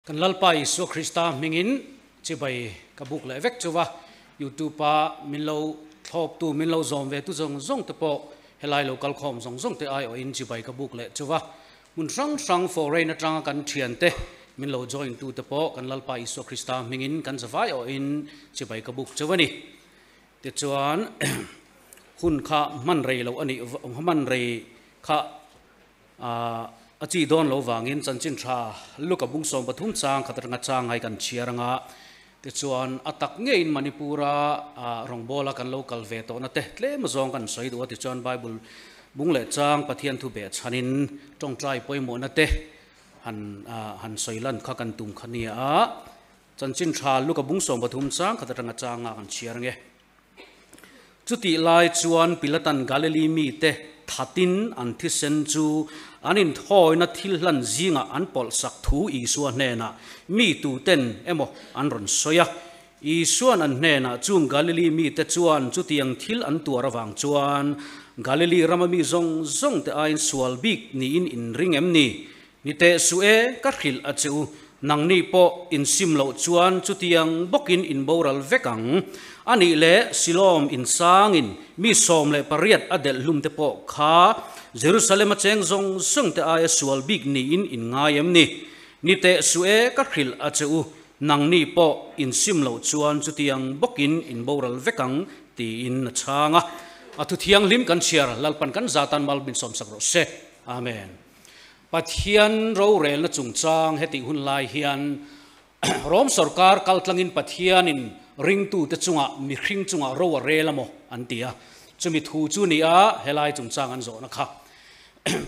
Kan Lalpa Isua Krista hmingin chibai ka buk leh vek chuva, YouTube a min lo thlawptu, min lo zawm ve tu zawng zawng te pawh helai lo kal khawm zawng zawng te aiawhin chibai ka buk leh chuva. Hmun hrang hrang foreign atanga kan thiante min lo join tu te pawh kan Lalpa Isua Krista hmingin kan zavai awhin chibai ka buk chuva ni. Tichuan hun kha hman rei loh a nih hman rei kha A chi dawn lo vangin chanchin tha Luka bung 13 chang khat atanga chang ngai kan chhiar anga, tichuan a tak ngeiin Manipura rawngbawla kan lo kal ve tawhna te tlem zawng kan sawi duh a, tichuan Bible bung leh chang Pathian thu beh chhanin tawngtai pawimawhna te han han sawi lan kha kan tum kha nia. Chanchin tha Luka bung 13 chang khat atanga chang nga kan chhiar ange. Chutih lai chuan Pilatan Galili mite thatin an thisen chu an inthawina thil hlan zingah an pawlhsak thu Isua hnenah mi tuten emaw an rawn sawi a. Isua'n an hnenah chung Galili mite chuan chutiang thil an tuar avang chuan Galili rama mi zawng zawngte aiin sual bik niin in ring em ni? Ni teh suh e, ka hrilh a che u, nangni pawh insim loh chuan chutiang bawkin in boral vek ang. A nih leh Siloam insangin mi 18 a delh hlum te pawh kha Jerusalem a cheng zawng zawng te aia sual bik niin in ngai em ni? Ni teh suh e, ka hrilh a che u, nangni pawh insim loh chuan chutiang bawkin in boral vek ang, tiin a chhang a. A thu thianghlim kan chhiar, Lalpan kan zatan mal min sawmsak rawh se. Amen. Pathian rorelna chungchang hetih hun lai hian Rom sorkar kaltlangin Pathianin ringtute chungah mihring chungah ro a rel a maw an ti a, chumi thu chu ni a helai chungchang an zawhna kha.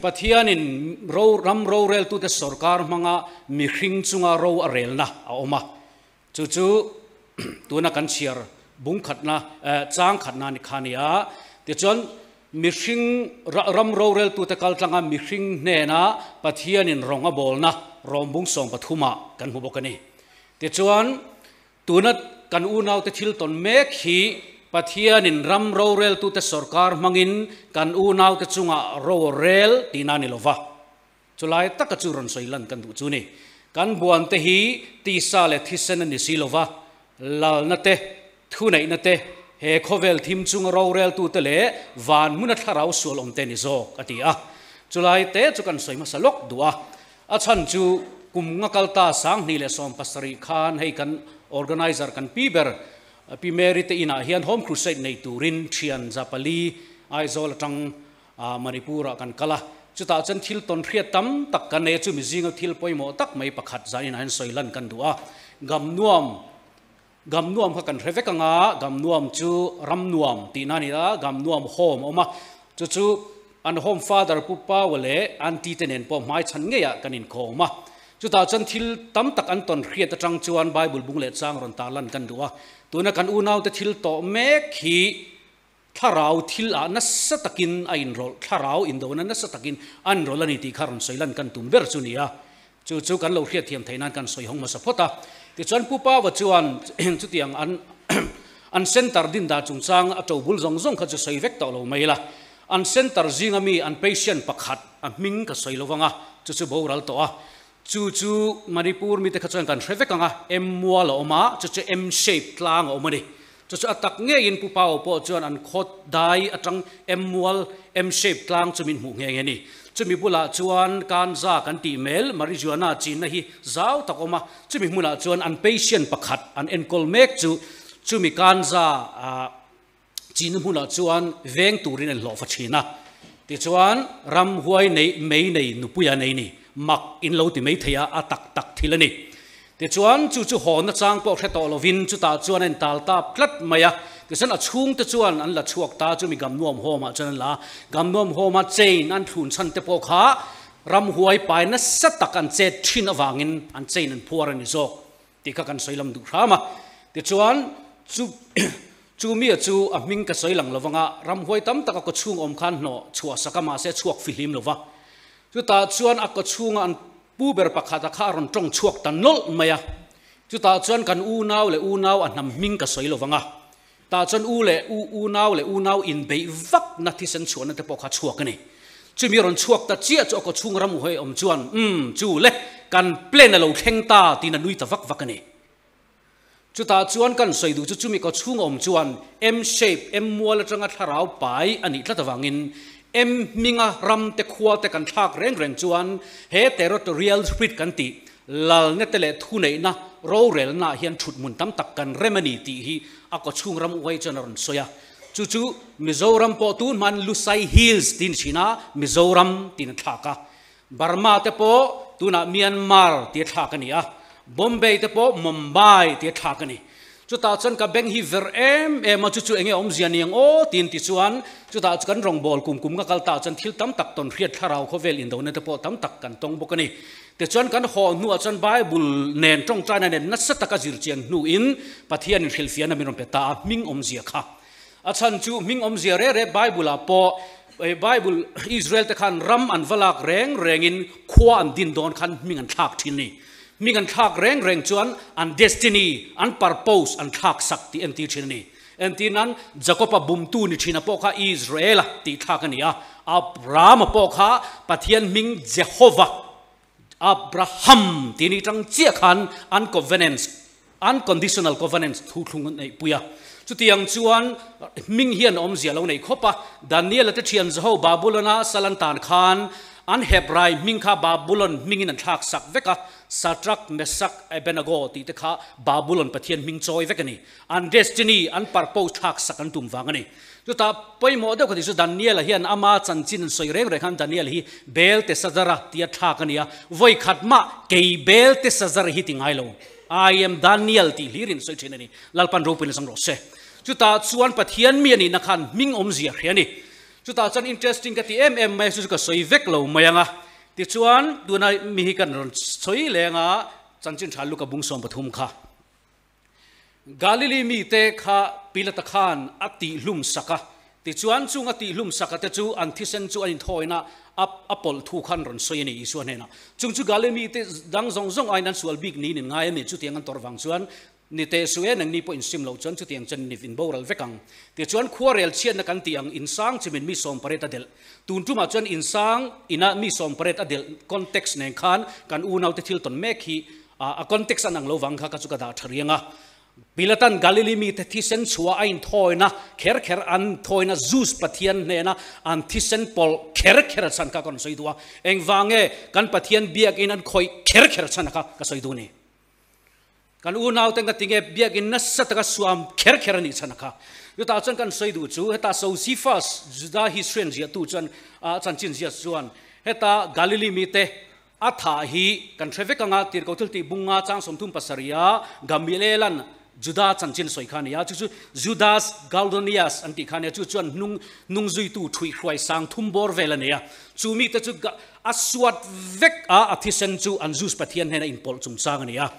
Pathianin ro ram roreltute sorkar hmanga mihring chunga ro a relna a awm a, chu chu tuna kan chhiar bung khatna chang khatna ni kha a ni a, tichuan Mihring ram roreltute kaltlanga mihring hnena Pathianin rawng a bawlna rawmbung 13 ah kan hmu bawk a ni. Tichuan, tuna kan unaute thil tawn mek hi Pathianin ram roreltute sawrkar hmangin kan unaute chungah ro a rel tihna a ni lova. Chulai taka chu rawn sawi lan kan duh chu ni. Kan buante hi tisa leh thisen a ni si lova, lalna te, thuneihna te, he khawvel thim chunga roreltute leh van hmuna thlarau sual awm te ni zawk, a ti a. Chulai te chu kan sawi hmasa lawk duh a. A chhan chu kum nga kal ta 2017 khan hei kan organizer kan pi ber Pi Mary te inah hian Home Crusade nei turin thian Zapali Aizawl atang Manipur ah kan kal a, chutah chuan thil tawn hriat tam tak kan nei a, chumi zinga thil pawimawh tak mai pakhat zanin ah hian sawi lan kan duh a, gam nuam, gam nuam kha kan hre vek ang a, gam nuam chu ram nuam tihna a ni a, gam nuam home a awm a, chu chu an home father Pu Paua leh aunty te nen pawh hmaichhan ngeiah kan inkhawm a, chutah chuan thil tam tak an tawn hriat atang chuan Bible bung leh chang rawn tarlan kan duh a, tuna kan unaute thil tawh mek hi Thlarau thil ah nasa takin a inrawlh, thlarau indona nasa takin a inrawlh a ni tih kha rawn sawi lan kan tum ber chu ni a. Chu chu kan lo hriatthiam theih nan kan sawi hawng hmasa phawt a. Tichuan Pu Paua chuan chutiang an an centre din dan chungchang a to bul zawng zawng kha chu sawi vek tawh lo mai la. An centre zinga mi an patient pakhat a hming ka sawi lo vang a, chu chu boral tawh a. Chu chu Manipur mite kha chuan kan hre vek ang a, M mual a awm a, chu chu M shape tlang a awm a ni. Chu chu a tak ngeiin Pu Pao pawh chuan an khaw dai atang M mual, M shape tlang chu min hmuh nghe nghe a ni. Chumi bulah chuan kanza kan tih mel, marijuana chinna hi zau tak a awm a, chumi hmunah chuan an patient pakhat an enkawl mek chu chumi kanza chinna hmunah chuan veng turin an hlawhfa thin a. Tichuan ramhuai nei mei nei nupuia nei ni mak in lo ti mai thei a, a tak tak thil a ni. Tichuan, chu chu haw nachang pawh hre tawh lovin chutah chuan a intal tap tlat mai a. Tichuan, a chhungte chuan an la chhuak ta, chumi Gamnuam Home-ah chuan an la a. Gamnuam Home-a chain an thlun chhan te pawh kha ramhuai pai nasa tak an chet thin avangin an chain an phuar a ni zawk tih kha kan sawi lam duh hram a. Tichuan, chu chu mia chu a hming ka sawi lang lovang a, ramhuai tam tak a kawchhung awm khan hnawh chhuah sak a, mahse chhuak fihlim lova. Chutah chuan a kawchhunga an Pu ber pakhata kha a rawn tawng chhuak ta nawlh mai a, chutah chuan kan unau leh unau a hnam hming ka sawi lovang a, tah chuan u leh u unau leh unau inbeih vakna thisen chhuahna te pawh kha chhuak a ni. Chumi rawn chhuak ta chiah chu a kawchhung ramhuai awm chuan, Umm, chu le, kan plan a lo thleng ta, tiin a nui ta vak vak a ni. Chutah chuan kan sawi duh chu chumi kawchhung awm chuan M-shape, M-mual atanga thlarau pai a nih tlat avangin M hminga ram te khua te kan thlak reng reng chuan he territorial sprit kan tih lalna te leh thuneihna rorelna ah hian thuthmun tam tak kan rem a ni tih hi a kawchhung ram uai chuan a rawn sawi a. Chu chu Mizoram pawh tun hman Lusai Hills tiin thin a, Mizoram tiin a thlak a. Burma te pawh tunah Myanmar tia thlak a ni a, Bombay te pawh Mumbai tia thlak a ni. Chutah chuan ka bank hi ver em em a, chu chu enge awmzia ni ang aw tiin tichuan chutah chu kan rawngbâwl kum kum ka kal tah chuan thil tam tak tawn hriat thlarau khawvel indona te pawh tam tak kan tawng bawk a ni. Tichuan kan haw hnuah chuan Bible nen tawngtaina nen nasa taka zirchian hnuin Pathianin hrilhfiahna min rawn pe ta a, hming awmzia kha. A chhan chu hming awmzia reh reh Bible ah pawh Bible Israel te khan ram an va lak reng rengin khua an din dawn khan hming an thlak thin ni. Hming an thlak reng reng chuan an destiny, an purpose an thlak sak tih entir thin a ni. Entir nan Jacob-a bumtu ni thina pawh kha Israel-a tih thlak a ni a, Abraham-a pawh kha Pathian hming Jehovah Abraham tih ni tang chiah khan an covenants, unconditional covenants thu thlung an neihpui a. Chutiang chuan hming hian awmzia lo nei khawp a, Daniel-a te thian zaho Babulon-a sal an tan khan an Hebrai hming kha Babulon hmingin an thlak sak vek a, Shadrach, Meshach, Abednego tih te kha Babulon pathian hming chawi vek a ni. An destiny, an purpose thlak sak an tum vang a ni. Chutah pawimawh deuh ka tih chu Daniel-a hian ama chanchin an sawi reng reng khan Daniel hi Belteshazzar-a tia thlak a ni a, vawi khat mah kei Belteshazzar hi ti ngai lo, I am Daniel tih hlirin sawi thin a ni. Lalpan ropuina chang rawh se. Chutah chuan Pathian mi a nihna khan hming awmzia hria a ni. Chutah chuan interesting ka ti em em mai a, chu chu ka sawi vek lo mai ang a. Tichuan tuna mi hi kan rawn sawi leng a, chanchin tha Luka bung 13 kha. Galili mite kha Pilata khan a tihhlum sak a, tichuan chung a tihhlum sak a te chu an thisen chu an inthawina a a pawlh thu khan rawn sawi a ni Isua hnenah. Chung chu Galili mite dang zawng zawng aiin an sual bik niin in ngai a ni, chutiang an tawrh vang chuan ni teh suh e, nangni pawh insim loh chuan chutiang chuan ni in boral vek ang. Tichuan khuarel chhiatna kan tih ang insang chimin mi 18 a delh. Tun tumah chuan insang ina mi 18 a delh context nen khan kan unaute thil tawn mek hi A context an ang lo vang kha ka chu ka dah tha riang a. Pilatan Galili mite thisen chhuah a inthawina kher kher an thawina Zeus pathian hnena an thisen pawlh kher kher a chhan kha ka rawn sawi duh a. Engvang nge kan pathian biakin an khawih kher kher a chhan kha ka sawi duh ni. Kan unaute ka tinge biakin nasa taka suam kher kher a nih chhan kha. Chutah chuan kan sawi duh chu heta Josephus Juda history an ziahtu chuan chanchin ziah chuan heta Galili mite A thah hi kan hre vek anga tirhkoh thil tih bunga chang 37 a Gamaliel-a'n Juda chanchin sawi kha a ni a, chu chu Judas Galdonius an tih kha a ni a, chu chuan hnung hnung zuitu ṭhuih hruai sang thum bawr vel a nei a, chu mite chu a suat vek a, a thisen chu an Zeus pathian hnena inpawlh chungchang a ni a.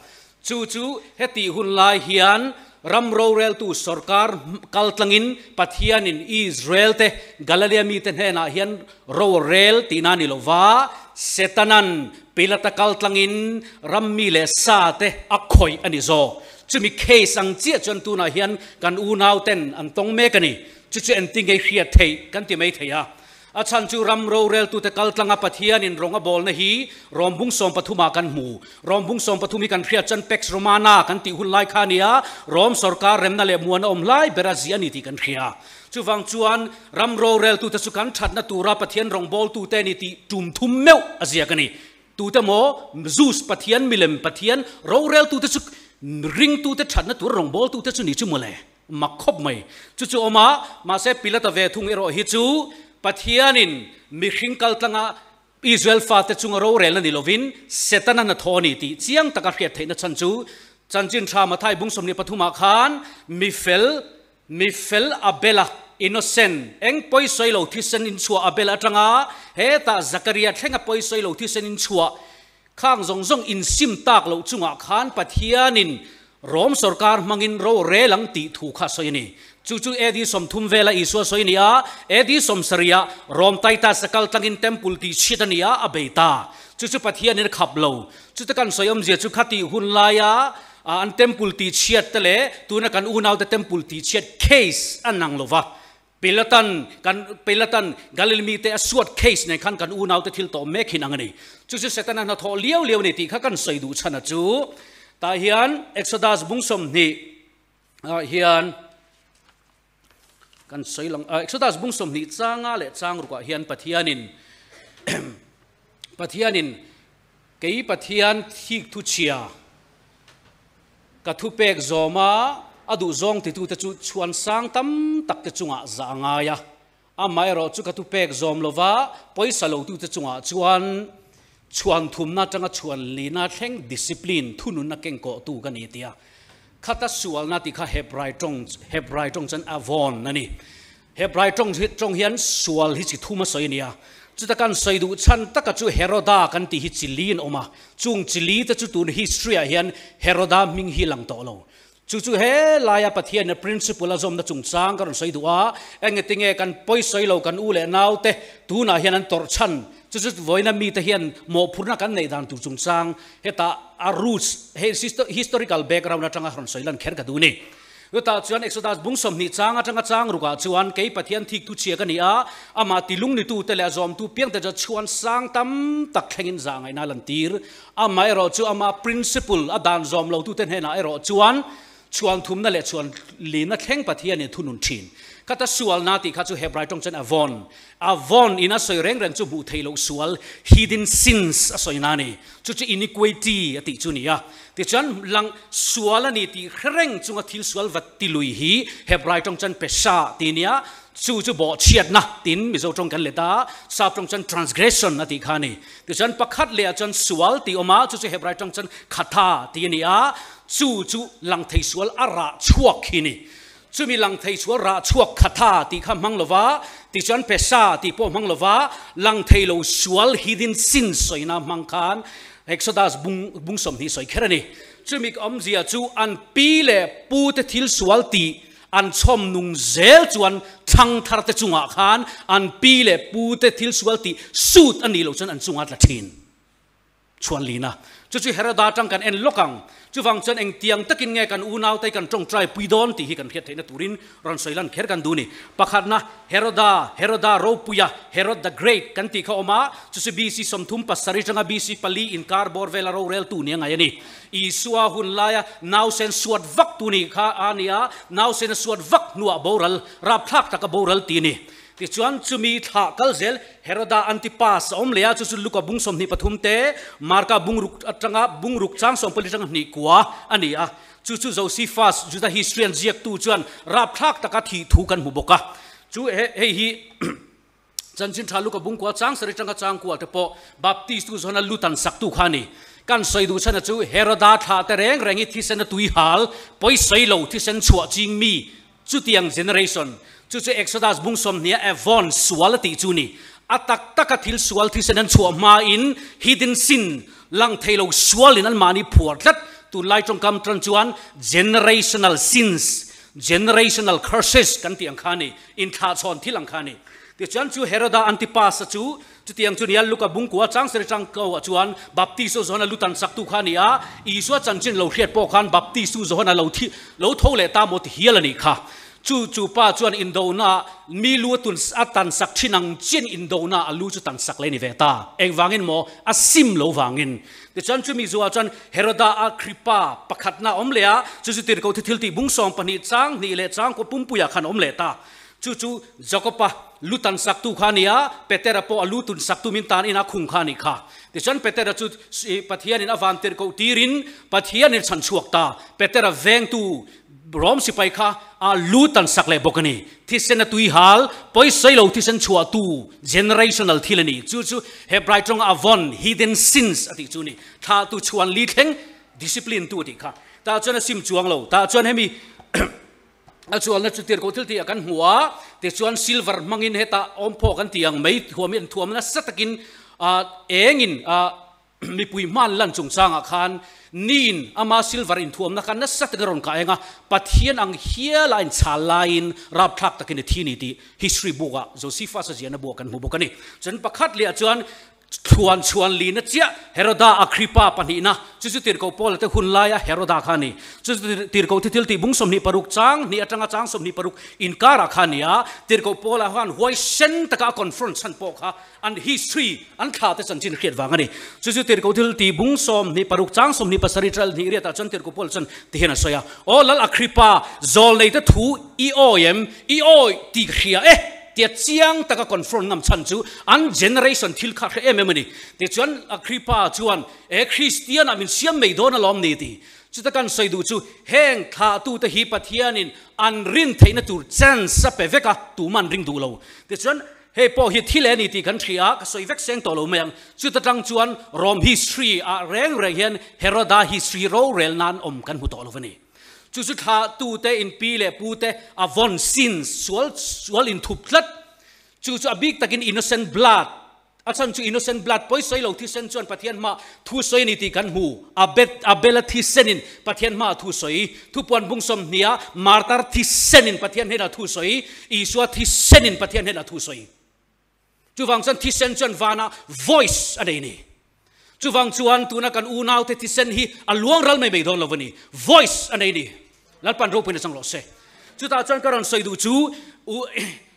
Chu chu hetih hun lai hian ram roreltu sorkar kaltlangin Pathianin Israel-te Galilee mite hnenah hian ro a rel tihna a ni lo va, Setanan Pilata kaltlangin ram mi leh sate a khawih a ni zawk. Chumi case ang chiah chuan tunah hian kan unauten an tawng mek a ni. Chu chu engtin nge hriat theih kan ti mai thei a. A chhan chu ram roreltute kaltlanga Pathianin rawng a bawlna hi Rom bung 13 ah kan hmu. Rom bung 13 hi kan hriat chuan Pax Romana kan tih hun lai kha a ni a, Rom sorkar remna leh muan a awm lai ber a ziah a ni tih kan hria. Chuvang chuan ram roreltute chu kan thatna tura Pathian rawngbawltute a ni tih tum thum meuh a ziak a ni. Tute maw Zeus Pathian milem Pathian roreltute chu ringtute thatna tura rawngbawltute chu ni chu mawle. Mak khawp mai. Chu chu awm a, mahse Pilata ve thung erawh hi chu Pathianin mihring kaltlanga Israel fate chunga rorelna ni lovin Setana na thaw a ni tih chiang taka hriat theihna chhan chu Chanchin Tha Mathai bung 23 ah khan mifel mifel Abela innocent eng pawisawi lo thisen in chhuah Abel atanga hetah Zakaria thlenga pawisawi lo thisen in chhuah Khang zawng zawng insim tak loh chungah khan Pathianin Rom sorkar hmangin ro rel ang tih thu kha sawi a ni. Chu chu AD 30 vela Isua sawi a ni a, AD 70 ah Rom Titus a kal tlangin temple tih chhit a ni a, a bei ta. Chu chu Pathianin a khap lo. Chute kan sawi awmzia chu khatih hun laia an temple tih chhiat te leh tuna kan unaute temple tih chhiat case a nang lo va. Pilatan kan Pilatan Galil mite a suat case nen khan kan unaute thil tawh mek hin ang a ni. Chu chu Setana hnathawh liau liau a ni tih kha kan sawi duh chhan a chu. Tah hian Exodus bung 20 ah hian kan sawi lang Exodus bung 20 changa leh chang rukah hian Pathianin Pathianin kei Pathian thik thu chhia Ka thupek zawma a duhzawng titute chu chhuan sang tam takte chungah zah a ngai a, amaherawh chu ka thupek zawm lova pawisa lotute chungah chuan chhuan thumna atanga chhuan lina thleng discipline thununna kengkawhtu ka ni tia khata sualna tih kha Hebrai tawng Hebrai tawng chuan avon a ni. Hebrai tawng tawng hian sual hi chi thum a sawi a ni a, chuta kan sawi duh chhan taka chu Heroda kan tih hi chi li an awm a, chung chi li te chu tun history ah hian Heroda hming hi lang tawh lo. Chu chu he laia Pathian in principle a zawmna chungchang ka rawn sawi duh a, engeti nge kan pawi sawi lo kan u leh nau te tunah hian an tawrh chhan, chu chu vawiina mite hian mawhphurhna kan neih dan tur chungchang hetah a roots he historical background atanga rawn sawi lan kher ka duh a ni. Chutah chuan Exodus bung 20 chang atanga chang rukah chuan kei Pathian thiktu chhia ka ni a, amah tilung nitute leh a zawmtu piangte chu chhuan sang tam tak thlengin zah ngaihna a lantir. Amaherawh chu ama principle a dan zawm lotute hnenah erawh chuan chhuan thumna leh chhuan lina thleng Pathianin thunun thin. Khata sualna tih kha chu Hebrai tawng chuan avon, avon in a sawi reng reng chu hmuh theih loh sual, hidden sins a sawi na a ni. Chu chu iniquity a tih chu a ni a. Tichuan, lang sual a ni tih hre reng chunga thil sual va ti lui hi Hebrai tawng chuan pesha tih a nia, chu chu bawhchhiatna tiin Mizo tawng kan let a, Sap tawng chuan transgression a tih kha a ni. Tichuan, pakhat lehah chuan sual tih awm a, chu chu Hebrai tawng chuan khatha tih a ni a, chu chu lang thei sual a rah chhuak hi a ni. Chumi lang thei sual rah chhuak khatha tih kha hmang lova, tichuan pesha tih pawh hmang lova, lang thei lo sual hidden sin sawina hmang khan Exodus bung bung 20 sawi kher a ni. Chumi awmzia chu an pi leh pu te thil sual tih an chhawm nung zel chuan thlang thar te chungah khan an pi leh pu te thil sual tih sut a nih loh chuan an chunga tla thin. Chhuan lina. Chu chu Heroda atang kan en lawk ang. Chuvang chuan engtiang takin nge kan unaute kan tawngtai pui dawn tih hi kan hriat theihna turin rawn sawi lan kher kan duh ni. Pakhatna, Heroda, Heroda ropuia, Herod the Great kan tih kha awm a, chu chu BC 37 atanga BC pali inkar bawr vela roreltu nia ngai a ni. Isua hun laia nausen suat vak tu nih kha a ni a, nausen a suat vak hnuah boral, rapthlak taka boral ti a ni. Tichuan, chumi thlah kal zel Heroda Antipas a awm leh a, chu chu Luka bung 23 te, Marka bung ruk atanga bung ruk chang 14 atanga hnih kua a ni a. Chu chu Josephus, Juda history an ziaktu chuan rapthlak taka thih thu kan hmu bawk a. Chu hei hi chanchin tha Luka bung kua chang sarih atanga chang kua te pawh Baptist tu zawna lut an saktu kha a ni. Kan sawi duh chhan a chu Heroda thlah te reng reng hi thisen a tui hal, pawi sawi lo thisen chhuah ching mi Chutiang generation chu chu Exodus bung 20 a Avon sual a tih chu ni. A tak taka thil sual thisen an chhuah hmain hidden sin lang thei lo sualin an mahni phuar tlat. Tunlai tawngkam tan chuan generational sins, generational curses kan tih ang kha a ni, inthlahchhawn thil ang kha a ni. Tichuan chu Heroda Antipas-a chu Chutiang chu nia Luka bungkua chang seri chang ko ah chuan Baptistu Johana lu tan saktu kha a ni a, Isua chanchin lo hriat pawh khan Baptistu Johana lo thi lo tho leh ta maw ti hial a nih kha. Chu chu pa chuan indona ah mi lu a tun a tan sak thin ang chian indona ah a lu chu tan sak leh ni ve ta. Engvangin maw? A sim lo vangin. Tichuan chumi zuah chuan Heroda Agrippa pakhatna a awm leh a, chu chu tirhkoh thi thil tih bung 12 chang hnih leh chang kua pumpuiah khan a awm leh ta. Chu chu Jakoba lu tan saktu kha a ni a, Petera pawh a lu tun saktu min tan ina khung kha a nih kha. Tichuan Petera chu Pathianin a van tirhkoh tirin Pathianin chhan chhuak ta. Petera vengtu Rom sipai kha a lu tan sak leh bawk a ni. Thisen a tui hal, pawisawi lo thisen chhuahtu generational thil a ni. Chu chu Hebrai tawnga avon, hidden sins a tih chu a ni. Thlahtu chhuan li thleng discipline tu a tih kha. Tah chuan a sim chuang lo. Tah chuan hemi A chualna chu tirhkoh thil tih ah kan hmu a, tichuan silver hmangin hetah awm phaw kan tih ang mai thuam hi an thuam nasa takin engin mipui hman lan chungchangah khan niin ama silver inthuamna kha nasa takin a rawn kah eng a, Pathian ang hiala a inchhal laiin rapthlak takin a thi a ni tih history book ah Josephus a ziahna buah kan hmu bawk a ni. Chuan pakhat leh ah chuan. Chhuan chhuan lina chiah Heroda Agrippa pahnihna, chu chu tirhkoh Paula te hun laia Heroda kha a ni. Chu chu tirhkoh thi thil tih bung 26 chang hnih atanga chang 26 inkarah kha a ni a. Tirhkoh Paula khan huaisen taka a confront chhan pawh kha an history, an thla te chanchin hriat vang a ni. Chu chu tirhkoh thil tih bung 26 chang 27 ṭal hnih riatah chuan tirhkoh Paula chuan ti hian a sawi a, Aw Lal Agrippa, zawlneite thu i awi em? I awi tih hria e! Tia chiang taka confront ngam chhan chu an generation thil kha hre em em a ni. Tichuan Agrippa chuan, E Kristian ah min siam mai dawn alawm ni ti. Chuta kan sawi duh chu heng thlahtute hi Pathianin an rin theihna tur chance a pe vek a, tumah an ring duh lo. Tichuan hei pawh hi thil e ni tih kan hria a, ka sawi vek seng tawh lo mai ang. Chuta tang chuan Rome history ah reng reng hian Heroda history rorel nan awm kan hmu tawh lo a ni. Chu chu thlahtute in pi leh pute a vawn sin sual sual inthup tlat. Chu chu a bik takin innocent blood, a chhan chu innocent blood pawi sawi lo thisen chuan Pathian hma thu sawi a ni tih kan hmu. Abet Abela thisenin Pathian hma thu sawi, thupuan bung sawmhnia martar thisenin Pathian hnenah thu sawi, Isua thisenin Pathian hnenah thu sawi. Chuvang chuan thisen chuan vanah voice a nei a ni. Chuvang chuan tuna kan unaute thisen hi a luang ral mai mai dawn lo a ni. Voice a nei a ni. Lalpan ropuina chang rawh se. Chutah chuan ka rawn sawi duh chu u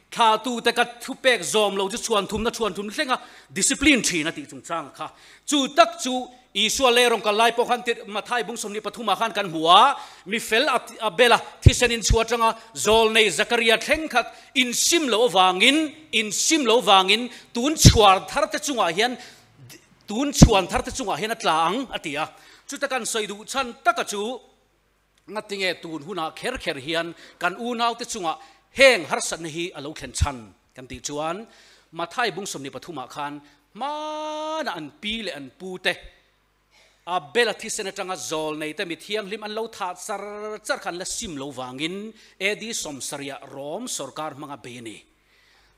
thlatute ka thupek zawm lo chu chhuan thumna chhuan thum thlenga discipline thin a tih chungchang kha. Chu tak chu Isua leh rawn kal lai pawh khan Mathai bung 23 ah khan kan hmu a, mi fel a bel a, thisen inchhuah atanga zawlnei Zakaria thleng khat insim loh avangin, insim loh avangin tun chhuar thar te chungah hian, tun chhuan thar te chungah hian a tla ang a ti a. Chuta kan sawi duh chhan taka chu ngatinge tun hunah kher kher hian kan unaute chungah heng harsatna hi a lo thlen chhan kan tih chuan Mathai bung 23 ah khan hmana an pi leh an pu te Abel-a thisen atanga zawl nei te mi thianghlim an lo thah char char kha an la sim lo vangin AD 70 ah Rom sorkar hmanga bei a ni.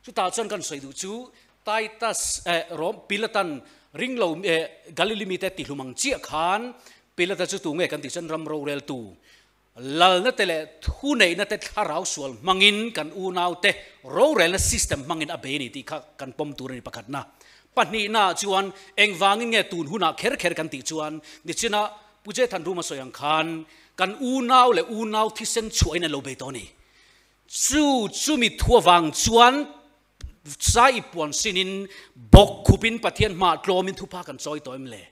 Chutah chuan kan sawi duh chu Titus eh Rom Pilatan ringlo eh Galili mite tihlum ang chiah khan Pilata chu tunge kan tih chuan ram roreltu lalna te leh thuneihna te thlarau sual hmangin kan unaute rorelna system hmangin a bei a ni tih kha kan pawm tur a ni pakhatna. Pahnihna chuan engvangin nge tun hunah kher kher kan tih chuan nichina Pu Jethan Ruma sawi ang khan kan unau leh unau thisen chhuahin an lo bei tawh a ni. Chu chumi thu avang chuan Sai puan sinin bawk khupin Pathian hmaah tlawmin thupa kan chawi tawh em le?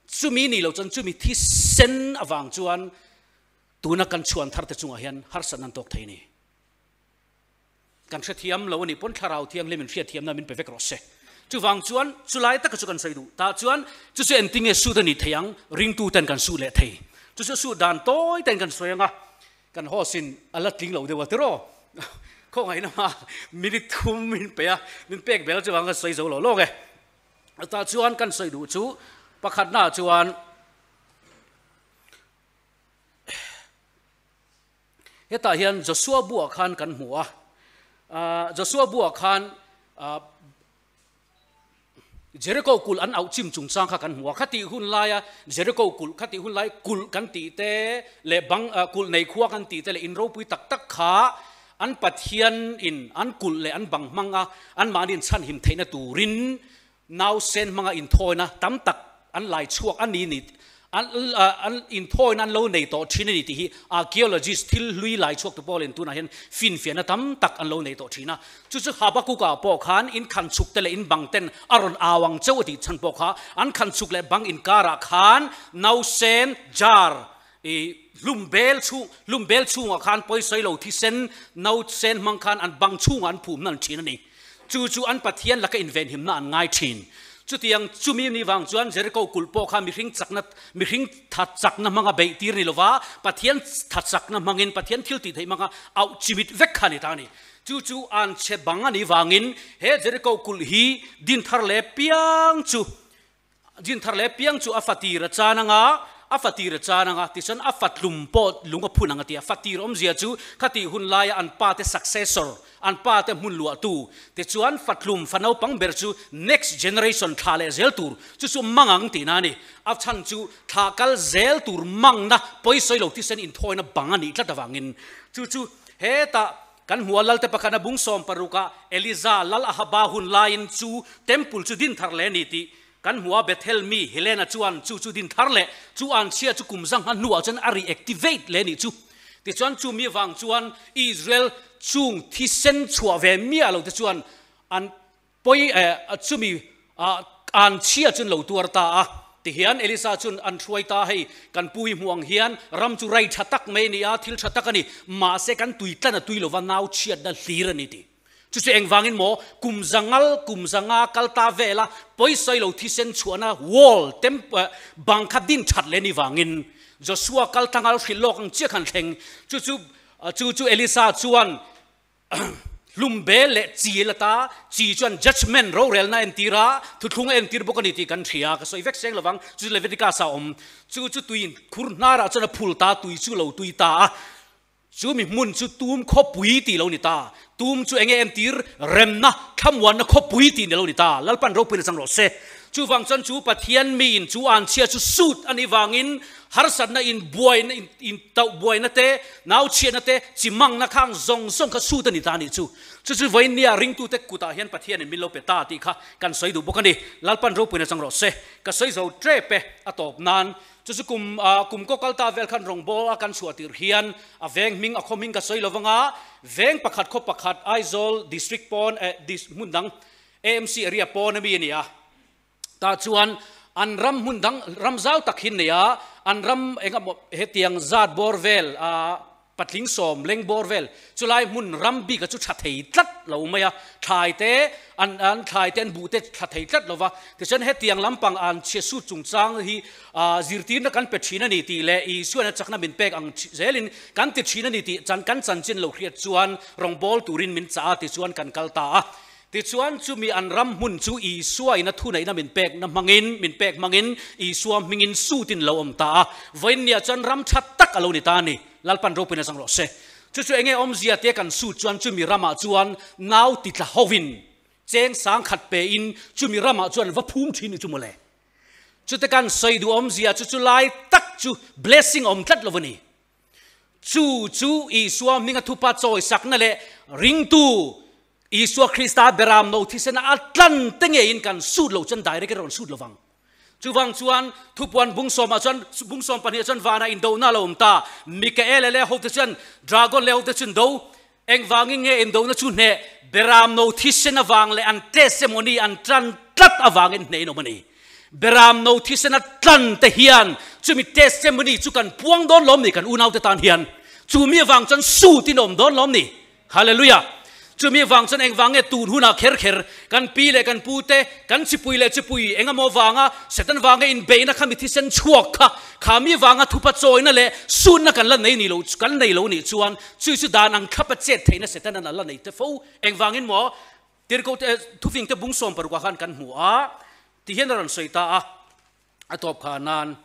Chumi nih loh chuan chumi thisen avang chuan tuna kan chhuan thar te chungah hian harsatna an tawk thei a ni. Kan hrethiam lo a nih pawn Thlarau Thianghlim in hriatthiamna min pe vek rawh se. Chuvang chuan chulai taka chu kan sawi duh. Tah chuan chu chu engtinge sut a nih thei ang? Ringtu ten kan sut leh thei. Chu chu sut dan tawi ten kan sawi ang a. Kan host in a la tling lo deuh a tiraw? Khawngaihna hma minute thum min pe a, min pek bel chu vang ka sawi zo lo lawk e. Tah chuan kan sawi duh chu pakhatna chuan hetah hian Joshua buah khan kan hmu a, Joshua buah khan Jericho kulh an auh chim chungchang kha kan hmu a, khatih hun laia Jericho kulh, khatih hun lai kulh kan tih te leh bang kulh nei khua kan tih te leh in ropui tak tak kha an Pathian in an kulh leh an bang hmang a, anmahni in chhanhim theihna turin nausen hmanga inthawina tam tak an lai chhuak a ni ni an an inthawina an lo nei tawh thin a ni tih hi archaeologist thil hlui lai chhuak tu pawlin tunah hian finfiahna tam tak an lo nei tawh thin a. Chu chu Habakkuk-ah pawh khan in khan chhuk te leh in bang ten a rawn au ang chauh a tih chhan pawh kha an khan chhuk leh bang inkarah khan nausen jar i hlum bel chhung hlum bel chhungah khan pawisawi lo thisen nausen hmang khan an bang chhungah an phum hnan thin a ni. Chu chu an Pathian laka invenhimna an ngai thin. Chutiang chumi ni vang chuan Jericho kulh pawh kha mihring chakna, mihring tha chakna hmanga beih tir ni lova, Pathian tha chakna hmangin, Pathian thil tih theih hmanga auh chimit vek kha a ni ta a ni. Chu chu an chhe bang a nih vangin he Jericho kulh hi din thar leh piang chu Din thar leh piang chu a fatir a chan anga, a fatir a chan anga, tichuan a fatlum pawh lung a phun ang a ti a. Fatir awmzia chu khatih hun laia an pate successor, an pate hmun luahtu, tichuan fatlum fa naupang ber chu next generation thla leh zel tur, chu chu mang ang tihna a ni. A chhan chu thla kal zel tur mangna pawisawi lo thisen inthawina bang a nih tlat avangin chu chu hetah kan hmu a. Lalte pakhat a bung 16 ah Eliza lal Ahaba hun laiin chu temple chu din thar leh a ni tih. Kan hmu a, Bethel mi Helena chuan chu chu din thar leh chu anchhia chu kum zangha hnuah chuan a reactivate leh nih chu. Tichuan chu mi vang chuan Israel chung thisen chhuah ve miah lo te chuan an pawi chumi anchhia chuan lo tuar ta a. Tihian Elisa chuan an hruai ta, hei kan pu hi hmuh ang hian ram chu rai tha tak mai a ni a, thil tha tak a ni, mahse kan tui tlan a tui lova nau chhiatna hlir a ni ti. Chu chu engvangin maw kum zangal kum zanga kal ta vela pawisawi lo thisen chhuahna wall temp bang kha din that leh ni vangin Joshua kal tlangal hrilh lawk ang chiah khan thleng. Chu chu chu chu Elisa chuan hlum bel leh chi la ta chi chuan judgement rorelna a entir a, thuthlung a entir bawk a ni tih kan hria. Ka sawi vek seng lovang chu chu Leviticus ah a awm. Chu chu tui khur hnarah chuan a phul ta tui chu lo tui ta a. Chu mi hmun chu tum khawpui tih lo ni ta. Tum chu enge entir remna, thlamuanna khawpui tih ni lo ni ta. Lalpan ropuina chang rawh se. Chuvang chuan chu Pathian miin chu anchhia chu sut a nih vangin harsatna in buaina in tauh buaina te, nau chhiatna te, chi mangna khang zawng zawng kha sut a ni ta a nih chu. Chu chu vawiin nia ringtute kutah hian Pathianin min lo pe ta tih kha kan sawi duh bawk a ni. Lalpan ropuina chang rawh se. Ka sawi zo tep e a tawp nan. Chu chu kum kum kaw kal ta vel khan rawngbawl a kan chhuah tirh hian a veng hming a khaw hming ka sawi lo vanga veng pakhat khaw pakhat Aizawl district pawn eh dis hmun dang AMC area pawn ami a ni a tah chuan an ram hmun dang ram zau tak hi an nei a an ram engemaw hetiang zat bawr vel ah Patling sawm leng bawr vel chulai hmun ram bika chu tha thei tlat lo mai a, thlai te an an thlai te an buh te tha thei tlat lo va, tichuan hetiang lampang an chhia sut chungchang hi zirtirna kan pe thin a ni tih leh Isuan a chakna min pek ang zelin kan ti thin a ni tih chan kan chanchin lo hriat chuan rawngbâwl turin min chah a tichuan kan kal ta a. Tichuan, chumi an ram hmun chu Isua in a thuneihna min pekna hmangin, min pek hmangin, Isua hmingin sutin lo awm ta a. Vawiinniah chuan ram tha tak a lo ni ta a ni. Lalpan ropuina zang rawh se. Chu chu enge awmzia tia kan sut chuan chumi ramah chuan nau titla hovin cheng sang khat pein chumi ramah chuan va phum thin ni chu mawle. Chute kan sawi duh awmzia chu chu lai tak chu blessing awm tlat lo a ni. Chu chu Isua hminga thupa chawisakna leh ringtu Isua Krista beram no thisena a tlan te ngeiin kan sut lo chuan direct in rawn sut lovang. Chuvang chuan thupuan bung sawmah chuan bung sawm pahnihah chuan vanah indohna a lo awm ta. Mikael leh hote chuan dragon leh hote chu an do. Engvangin nge indohna chu hneh beram no thisen avang leh an testimony an tlan tlat avangin hneh in awm a ni. Beram no thisena tlan te hian chumi testimony chu kan puang dawn lawm ni kan unaute tan hian. Chumi avang chuan sut in awm dawn lawm ni. Hallelujah! Chumi vang chuan engvang nge tun hunah kher kher kan pi leh kan pu te, kan chipui leh chipui engemaw vanga Satan vanga inbeihna kha mi thisen chhuak kha, kha mi vanga thupa chawina leh sunna kan la nei ni lo, kan nei lo nih chuan chui chu dan ang thlapa chet theihna Satan-an a la nei te fo. Engvangin maw Tirhkoh te thufing te bung sawm parukah khan kan hmu a, ti hian a rawn sawi ta a, a tawp kha nan.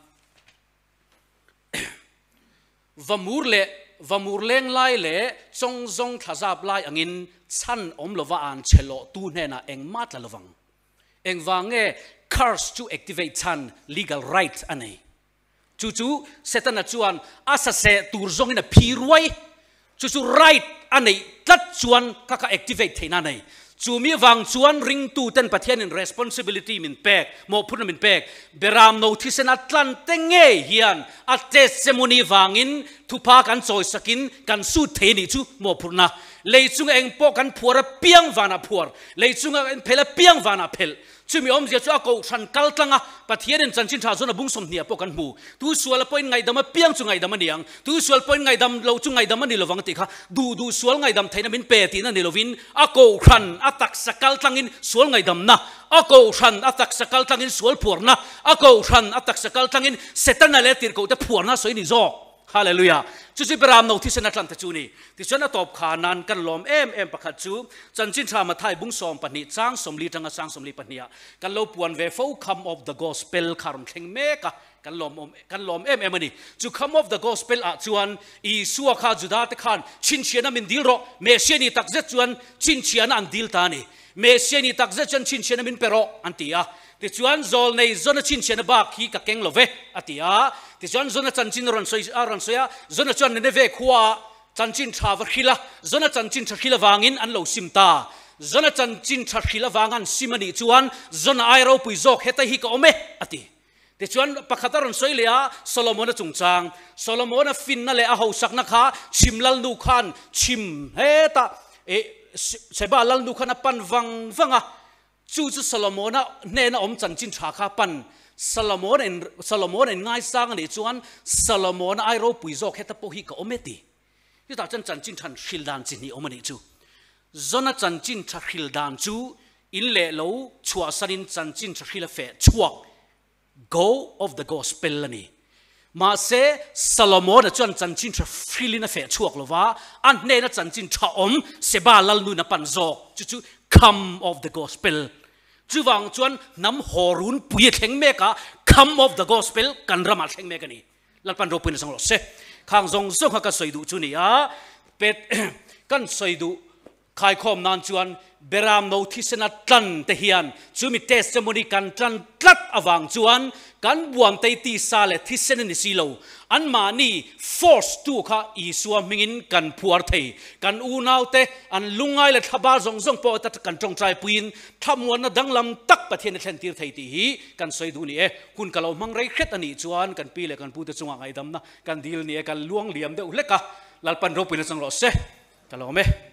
Vamur leh vamur leng lai leh chawng zawng thlazap lai angin chhan awm lova an che lawh tu hnenah engmah tla lovang. Engvang nge curse chu activate chhan legal right a nei? Chu chu Setana chuan a saseh tur zawngin a phi ruai. Chu chu right a neih tlat chuan kha kha activate theihna a nei. Chu mi vang chuan ringtuten Pathianin responsibility min pek, mawhphurhna min pek, beram no thisen a tlan te ngei hian a testimony vangin thupha kan chawisakin kan sut thei a nih chu mawhphurhna. Lei chunga eng pawh kan phuar apiang vanah phuar, lei chunga en phelh apiang vanah phelh. Chumi awmzia chu a kohhran kal tlang a, Pathianin chanchin tha chuan a bung sawmhniah pawh kan hmu. Tu suala pawhin ngaihdam apiang chu ngaihdam a ni ang, tu sual pawhin ngaihdam lo chu ngaihdam a ni lovang tih kha duh duh sual ngaihdam theihna min pe tihna ni lovin a kohhran a taksa kal tlangin sual ngaihdamna, a kohhran a taksa kal tlangin sual phuarna, a kohhran a taksa kal tlangin Setana leh tirhkohte phuarna sawi ni zawk. Hallelujah! Chu chu Beram no thisen a tlan te chu ni. Tichuan a tawp kha nan kan lawm em em pakhat chu Chanchin Tha Mathai bung sawm pahnih chang sawmli tanga chang sawmli pahnih ah kan lo puan ve fo Come of the Gospel kha rawn thleng mek a, kan lawm awm kan lawm em em a ni. Chu Come of the Gospel ah chuan Isua kha Juda te khan chhinchhiahna min dil rawh, Messiah ni takzet chuan chhinchhiahna an dil ta a ni. Messiah ni takzet chuan chhinchhiahna min pe rawh an ti a. Tichuan Zawlnei Zona chhinchhiahna bak hi ka keng lo ve, a ti a. Tichuan Zona chanchin a rawn sawi a rawn sawi a, Zona chuan Nineveh khuaah chanchin tha va hrilh a, Zona chanchin tha hrilh avangin an lo sim ta. Zona chanchin tha hril avanga an sim a nih chuan Zona ai ropui zawk heta hi ka awm e, a ti. Tichuan, pakhat a rawn sawi leh a, Solomona chungchang. Solomona finna leh a hausakna kha chhim lalnu khan chhim hetah eh Sheba lalnu khan a pan vang vang a. Chu chu Solomona hnena awm chanchin tha kha a pan. Solomona in Solomona in ngaisang a nih chuan Solomona ai ropui zawk heta pawh hi ka awm e ti. Chutah chuan chanchin than hril dan chi hnih awm a nih chu. Zona chanchin tha hril dan chu in leh lo chhuahsanin chanchin tha hril a feh chhuak, go of the gospel, a ni. Mahse, Solomona chuan chanchin tha hrilin a feh chhuak lo va, a hnena chanchin tha awm Seba lalnun a pan zawk, chu chu come of the gospel. Chuvang chuan hnam hawrun pui a thleng mek a, come of the gospel kan ramah thleng mek a ni. Lalpan ropuina chang rawh se. Khang zawng zawng kha ka sawi duh chu ni a, pet kan sawi duh Khaikhawm nan chuan Beram no thisena tlan te hian chumi testimony kan tan tlat avang chuan kan buamtei tisa leh thisen a ni si lo. Anmahni force tu kha Isua hmingin kan phuar thei. Kan unaute an lungngai leh thlabar zawng zawng pawh ta kan tawngtai puiin thlamuanna danglam tak Pathian a thlentir thei tih hi kan sawi duh ni e. Hun ka lo hmang rei hret a nih chuan kan pi leh kan pute chungah ngaihdamna kan dil ni e, kan luang liam deuh hlek a, Lalpan ropuina chang rawh se. Ka lawm e.